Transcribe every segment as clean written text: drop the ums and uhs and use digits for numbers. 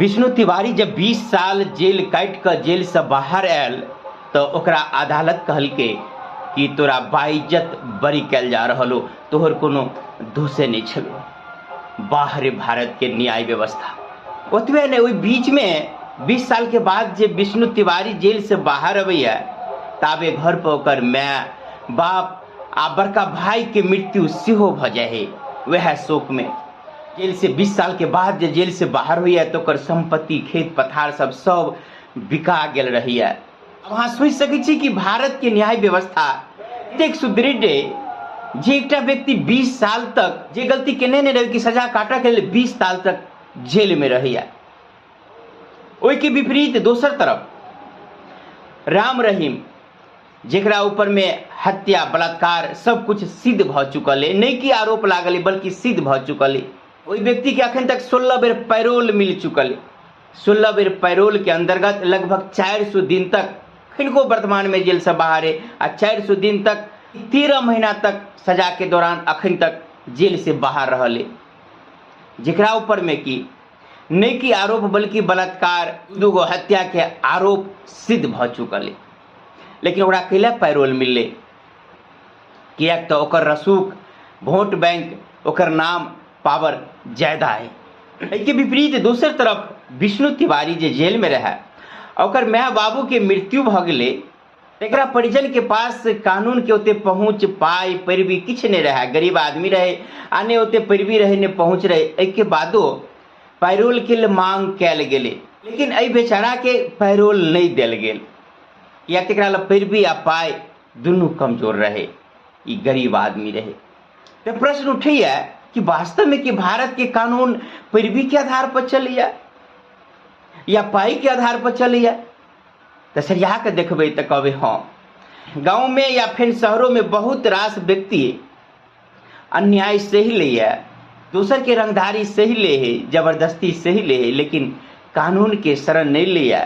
विष्णु तिवारी जब 20 साल जेल काटि कऽ जेलसँ बाहर आयल तऽ ओकरा अदालत कहलकै कि तोरा बाइज्जत बरी कयल जा रहल हो, तोहर कोनो दोषे नहि छलौ। बाहरे भारत के न्याय व्यवस्था। ओतबे नहि, ओहि बीचमे 20 साल के बाद जे विष्णु तिवारी जेल से बाहर अबैया ताबे घर पर ओकर माय बाप आ बड़का भाई के मृत्यु सेहो भऽ जाइ है वएह शोक में। जेल से 20 साल के बाद जे जेल से बाहर होइया तऽ ओकर संपत्ति खेत पथार सब सब बिका गेल रहैया। अब अहाँ सोचि सकै छी कि भारत के न्याय व्यवस्था एतेक सुदृढ़ अइ जे एकटा व्यक्ति 20 साल तक जे गलती केने नहि रहै कि सजा काटऽ के लेल 20 साल तक जेल में रहैया। ओहिके विपरीत दोसर तरफ राम रहीम, जेकरा ऊपर में हत्या बलात्कार सब कुछ सिद्ध भऽ चुकल अइ, नहि कि आरोप लागल अइ बल्कि सिद्ध भऽ चुकल अइ, ओहि व्यक्ति के अखन तक 16 बेर पैरोल मिल चुकल अइ। 16 बेर पैरोल के अंतर्गत लगभग 400 दिन तक किनको वर्तमान में जेल से बाहर है आ 400 दिन तक 13 महीना तक सजा के दौरान अखन तक जेल से बाहर रहल है, जेकरा ऊपर में की नहि कि आरोप बल्कि बलात्कार दूगो हत्या के आरोप सिद्ध भऽ चुकल है, लेकिन ओकरा कैला पैरोल मिललै? किएक तऽ ओकर रसूख वोट बैंक ओकर नाम पावर ज्यादा है। एहिके विपरीत दोसर तरफ विष्णु तिवारी जे जेल में रहे ओकर माय बाबू के मृत्यु भऽ गेलै, एकरा परिजन के पास कानून के ओते पहुँच पाई पैरवी किछु नहि रहे, गरीब आदमी रहे आ नहि ओते पैरवी रहे नहि पहुँच रहे। एहिके बादो पैरोल के लेल मांग कयल गेलै, लेकिन एहि बेचारा के पैरोल नहि देल गेल, किएक तऽ एकरा लग पैरवी आ पाई दुनू कमजोर रहे, ई गरीब आदमी रहे। तऽ प्रश्न उठैया कि वास्तव में कि भारत के कानून पैरवी के आधार पर चलैया या पाई के आधार पर चलैया? तऽ सरिया के देखबै तऽ कहबै हँ, गाँव में या फिर शहरों में बहुत रास व्यक्ति अन्याय सही लैया, दोसर के रंगदारी सही ले है, जबरदस्ती सही ले है, लेकिन कानून के शरण नहीं लैया,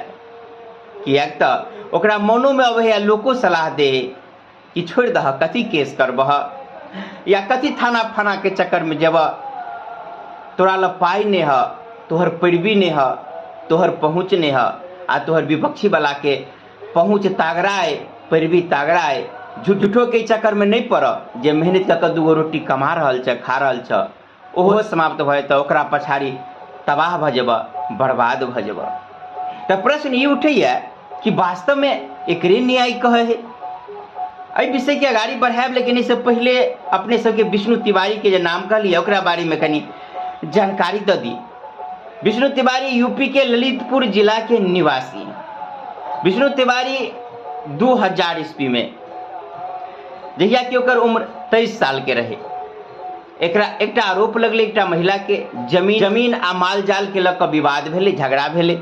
किएक तऽ ओकरा मनो में अबै है लोको सलाह दे है कि छोड़ि दह, कथी केस करबह या कथी थाना फाना के चक्कर में जेबह, तोरा लग पाइ नहि ह, तोहर पैरवी नहि ह, तोहर पहुँच नहि ह, आ तोहर विपक्षी वाला के पहुँच तागड़ा अइ, पैरवी तागड़ा अइ, झूठो के चक्कर में नहि पड़ऽ, जे मेहनत कऽ कऽ दूगो रोटी कमा रहल छ, खा रहल छ, ओहो समाप्त भऽ जेतऽ, ओकरा पछाड़ी तबाह भऽ जेबह, बर्बाद भऽ जेबह। तऽ प्रश्न ई उठैया कि वास्तव में एकरे न्याय कहै है? एहि विषय के अगाड़ी बढ़ायब, लेकिन एहिसँ पहिले अपने सबके विष्णु तिवारी के जे नाम कहलियै ओकरा बारे में कनि जानकारी दऽ दी। विष्णु तिवारी यूपी के ललितपुर जिला के निवासी। विष्णु तिवारी 2000 ईस्वी में, जहिया कि ओकर उम्र 23 साल के रहे, एकरा एकटा आरोप लगलै एकटा महिला के जमीन आ माल जाल के लऽ कऽ विवाद भेलै, झगड़ा भेलै,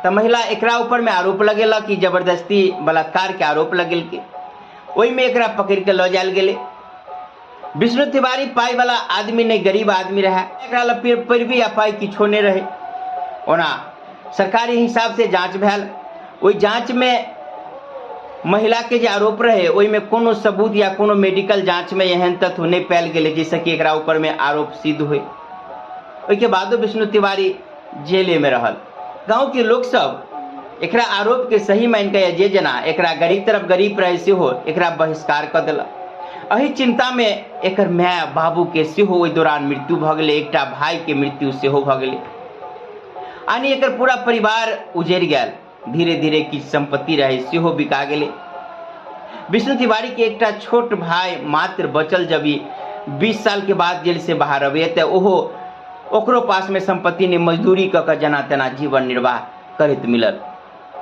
तऽ महिला एकरा ऊपर में आरोप लगेलक कि जबरदस्ती बलात्कार के आरोप लगेलकै, ओहिमे एकरा पकड़ि कऽ लऽ जायल गेलै। विष्णु तिवारी पाई वाला आदमी नहीं, गरीब आदमी रहे, एकरा लग पैरवी आ पाई किछो नहीं रहे। ओना सरकारी हिसाब से जांच भेल, ओहि जांच में महिला के जे आरोप रहे ओहिमे कोनो सबूत या कोनो मेडिकल जांच में एहन तथ्य नहीं पायल गेलै जाहिसँ कि एकरा ऊपर में आरोप सिद्ध होय। ओहिके बादो विष्णु तिवारी जेले में रहल। गांव के लोग सब एकरा आरोप के सही मान के जे जना एकरा गरीब तरफ गरीब रहे सेहो एकरा बहिष्कार कऽ देलक। एहि चिंता में एकर माय बाबू के सेहो ओहि दौरान मृत्यु भऽ गेलै, एकटा भाई के मृत्यु सेहो भऽ गेलै, यानी एकर पूरा परिवार उजड़ि गेल। धीरे धीरे किछु संपत्ति रहे सेहो बिका गेलै। विष्णु तिवारी के एकटा छोट भाई मात्र बचल, जब ई 20 साल के बाद जेल से बाहर अबैया तऽ ओहो ओकरो पास में संपत्ति ने मजदूरी कऽ कऽ जेना तेना जीवन निर्वाह करैत मिलल।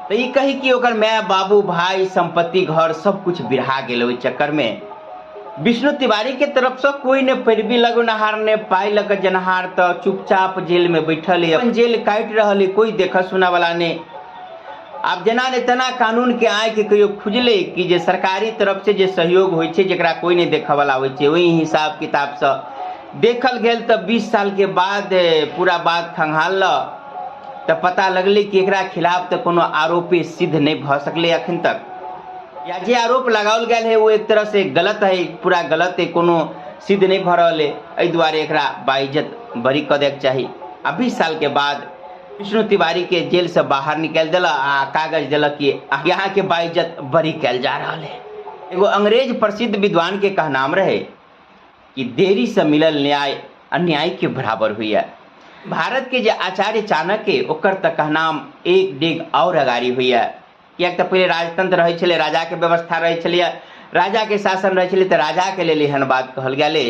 तऽ ई कही कि ओकर माय बाबू भाई संपत्ति घर सब कुछ बिरहा गेल। ओहि चक्कर में विष्णु तिवारी के तरफ से कोई ने पैरवी लगौनहार ने पाई लऽ कऽ जनहार, तऽ चुपचाप जेल में बैठल है, अपन जेल काटि रहल है, कोई देखऽ सुनऽ वाला नहीं। आब जेना ने तेना कानून के आँखि कहियो खुजलै कि जे सरकारी तरफ से जे सहयोग होइ छै जकरा कोई नहीं देखऽ वाला होइ छै, ओहि हिसाब किताब से देखल गेल तऽ 20 साल के बाद पूरा बात खंगालल तऽ पता लगलै कि एकरा खिलाफ तऽ कोनो आरोपी सिद्ध नहि भऽ सकलै अखन तक, या जे आरोप लगाओल गेल है वो एक तरह से गलत है, पूरा गलत है, कोनो सिद्ध नहीं भऽ रहल है, एहि दुआरे एकरा बाइज्जत बरी कऽ दैके चाही। आ 20 साल के बाद विष्णु तिवारी के जेल से बाहर निकालि देलक आ कागज देलक कि यहाँ के बाइज्जत बरी कयल जा रहल है। एगो अंग्रेज प्रसिद्ध विद्वान के कहनाम रहे कि देरी से मिलल न्याय अन्याय के बराबर होइए। भारत के जे आचार्य चाणक्य ओकर तऽ कहनाम एक डेग और अगाड़ी होइए, किएक तऽ पहिले राजतंत्र रहै छलै, राजाके व्यवस्था रहै छलैए, राजाके शासन रहै छलै, तऽ राजाके लेल एहन बात कहल गेलै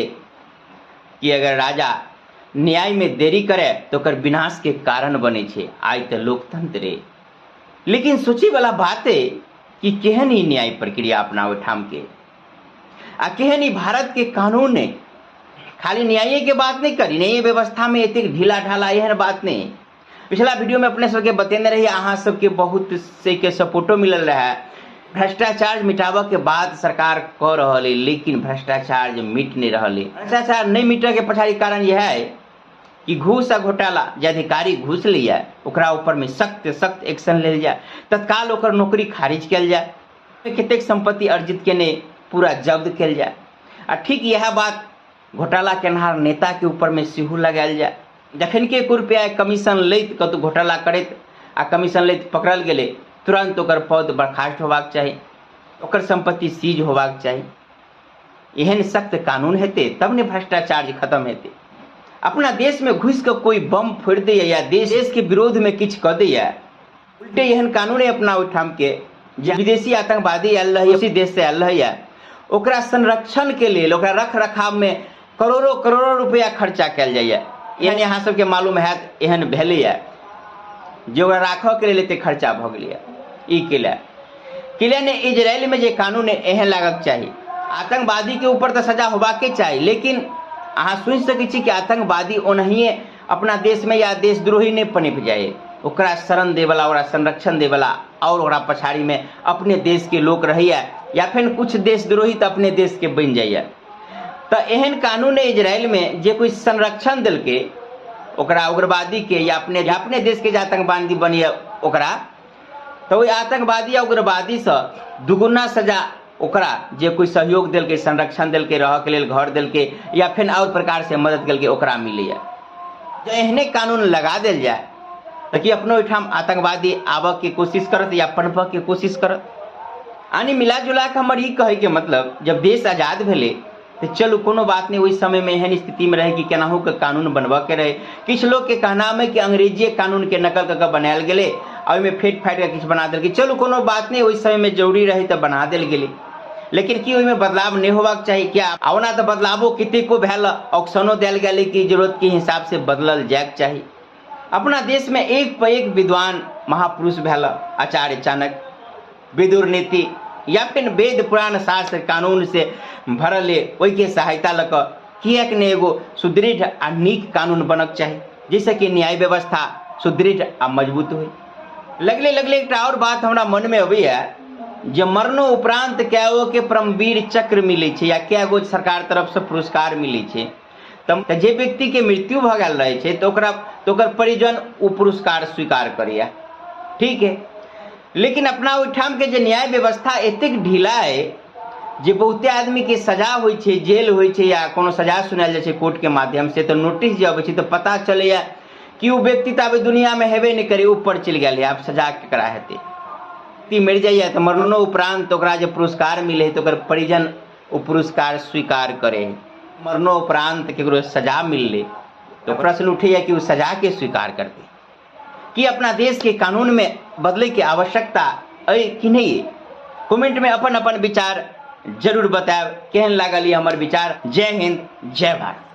कि अगर राजा न्यायमे देरी करे तऽ ओकर विनाशके कारण बनै छै। आइ तऽ लोकतंत्र अइ, लेकिन सोचैवला बात अइ कि केहन ई न्याय प्रक्रिया अपना ओहिठामके आ केहन ई भारतके कानून अइ। खाली न्यायके बात नहि करी, न्याय व्यवस्थामे एतेक ढीला ढाला एहन बात नहि। पिछला वीडियो में अपने सबके बतेने रही, अहाँ सबके बहुत से के सपोर्टो मिलल रहे। भ्रष्टाचार मिटाबऽ के बात सरकार कऽ रहल है, लेकिन भ्रष्टाचार मिट नहीं रहल है। भ्रष्टाचार नहीं मिटऽ के पछाड़ी कारण यह है कि घूस आ घोटाला, जे अधिकारी घूस लिया ओकरा ऊपर में सख्त सख्त एक्शन लेल जाए, तत्काल ओकर नौकरी खारिज कयल जाए, कतेक संपत्ति अर्जित केने पूरा जब्त कयल जाए। आ ठीक यह बात घोटाला केनहार नेता के ऊपर में सेहो लगायल जाए। जखन कि 1 रुपया कमीशन लैत कतहु घोटाला करैत आ कमीशन लैत पकड़ल गेलै, तुरंत ओकर पद बर्खास्त होबाक चाही, ओकर संपत्ति सीज होबाक चाही। एहन सख्त कानून हेतै तब ने भ्रष्टाचार खत्म हेतै। अपना देश में घुसि कऽ कोइ बम फोड़ि दैए या देश के विरोध में किछु कऽ दैए, उल्टे एहन कानून है अपना ओहिठाम के जे विदेशी आतंकवादी आयल रहैए, उसी देश से आयल रहैए, ओकरा संरक्षण के लेल ओकरा रख रखाव में करोड़ों करोड़ों रुपया खर्चा कयल जाइए। एहन अहाँ सबके मालूम हैत, एहन भेलैए जे ओकरा राखऽ के लेल एते खर्चा भऽ गेलैए। ई के किले ने इजराइल में जे कानून है एहन लागक चाही। आतंकवादी के ऊपर तऽ सजा होबाके चाही, लेकिन अहाँ सुनि सकै छी कि आतंकवादी ओनाहिए अपना देश में या देशद्रोही नहि पनपि जाए, ओकरा शरण देवला, ओकरा संरक्षण देवला और ओकरा पछाड़ी में अपने देश के लोक रहैए या फिर कुछ देशद्रोही तऽ अपने देश के बनि जाइए। तऽ एहन कानून है इजराइल में जे कोई संरक्षण देलकै ओकरा उग्रवादी के या अपने देश के जे आतंकवादी बनिए ओकरा, तऽ ओहि आतंकवादी या उग्रवादीसँ दुगुना सजा ओकरा जे कोई सहयोग देलकै, संरक्षण देलकै, रहऽके लेल घर देलकै या फेर आओर प्रकारसँ मदद केलकै ओकरा मिलैए। जँ एहने कानून लगा देल जाय तऽ कि अपनो ओहिठाम आतंकवादी आबऽके कोशिश करत या पनपऽके कोशिश करत? यानी मिला जुला कऽ हमर ई कहैके मतलब, जब देश आजाद भेलै तऽ चलू कोनो बात नहि, ओहि समयमे एहन स्थितिमे रहै कि केनाहु कऽ कानून बनबऽके रहै। किछु लोकके कहनाम है कि अंग्रेजिए कानूनके नकल कऽ कऽ बनायल गेलै आ ओहिमे फेट फाटि कऽ किछु बना देलकै। चलू कोनो बात नहि, ओहि समयमे जरूरी रहै तऽ बना देल गेलै, लेकिन की ओहिमे बदलाव नहि होबाक चाही क्या? आ ओना तऽ बदलावो कतेको भेल, ऑप्शनो देल गेलै कि जरूरतके हिसाबसँ बदलल जायके चाही। अपना देशमे एक पर एक विद्वान महापुरुष भेल, आचार्य चाणक्य, विदुर नीति या फिर वेद पुराण शास्त्र कानून से भरल है, ओहिके सहायता लऽ कऽ किएक नहि एगो सुदृढ़ आ नीक कानून बनक चाही जाहिसँ कि न्याय व्यवस्था सुदृढ़ आ मजबूत होइ। लगले लगले एकटा आओर बात हमरा मनमे अबैए जे मरणो उपरांत कएगो के परमवीर चक्र मिलै छै या कएगो सरकार तरफसँ पुरस्कार मिलै छै, तऽ जे व्यक्तिके मृत्यु भऽ गेल रहै छै तऽ ओकरा तऽ ओकर परिजन ओ पुरस्कार स्वीकार करैए, ठीक है। लेकिन अपना ओहिठामके जे न्याय व्यवस्था एतेक ढीला अइ जे बहुते आदमीके सजा होइ छै, जेल होइ छै या कोनो सजा सुनायल जाइ छै कोर्टके माध्यमसँ, तऽ नोटिस जे अबै छै तऽ पता चलैए कि ओ व्यक्ति तऽ आब दुनियामे हेबे नहि करै, ऊपर चलि गेल है, आब सजा केकरा हेतै। व्यक्ति मरि जाइए तऽ मरणो उपरान्त ओकरा जे पुरस्कार मिलै है तऽ ओकर परिजन ओ पुरस्कार स्वीकार करै है। मरणो उपरान्त केकरो सजा मिललै तऽ प्रश्न उठैए कि ओ सजाके स्वीकार करतै। कि अपना देश के कानून में बदले के आवश्यकता अइ कि नहीं? कमेंट में अपन अपन विचार जरूर बतायब। केहन लागल ये हमर विचार? जय हिंद, जय भारत।